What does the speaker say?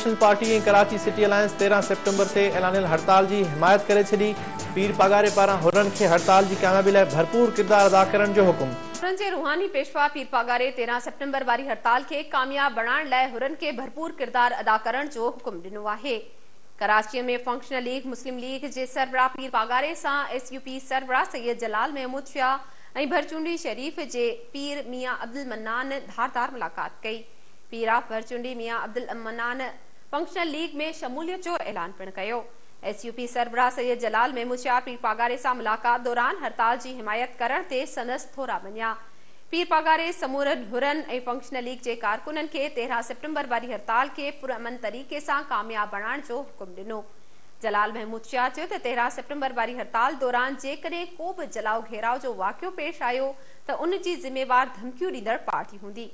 National party ۽ Karachi city alliance 13 September تي اعلانيل هڙتال جي حمايت ڪري ڇڏي، پير پاڳاري پاران حرن کي هڙتال جي ڪاميابي لاء ڀرپور ڪردار ادا ڪرڻ جو حڪم. حرن جي روحاني پيشوا پير پاڳاري 13 سيپٽمبر واري هڙتال کي ڪامياب بڻائڻ لاء حرن کي ڀرپور ڪردار ادا ڪرڻ جو حڪم ڏنو آهي. ڪراچيء ۾ فنڪشنل ليگ مسلم ليگ جي سربراهه پير پاڳاري سان ايس يو پي سربراهه سيد جلال محمود شاهه ۽ ڀرچونڊي شريف جي پير ميان عبدالمنان ڌار ڌار ملاقات ڪئي. Pir of Bharchundi Mian Abdul Mannan functional league ۾ شموليت جو اعلان پڻ ڪيو. ايس يو پي سربراهه سيد جلال محمود شاهه پير پاڳاري سان ملاقات دوران هڙتال جي حمايت ڪرڻ تي سندس ٿورا مڃيا. پير پاڳاري سمورن حرن ۽ فنڪشنل ليگ جي ڪارڪنن کي 13 سيپٽمبر واري هڙتال کي پرامن طريقي سان ڪامياب بڻائڻ جو حڪم ڏنو. جلال محمود شاهه چيو ته 13 سيپٽمبر واري هڙتال دوران جيڪڏهن ڪو به جلاء گهيراء جو واقعو پيش آيو ته ان جي ذميوار ڌمڪيون ڏيندڙ پارٽي هوندي.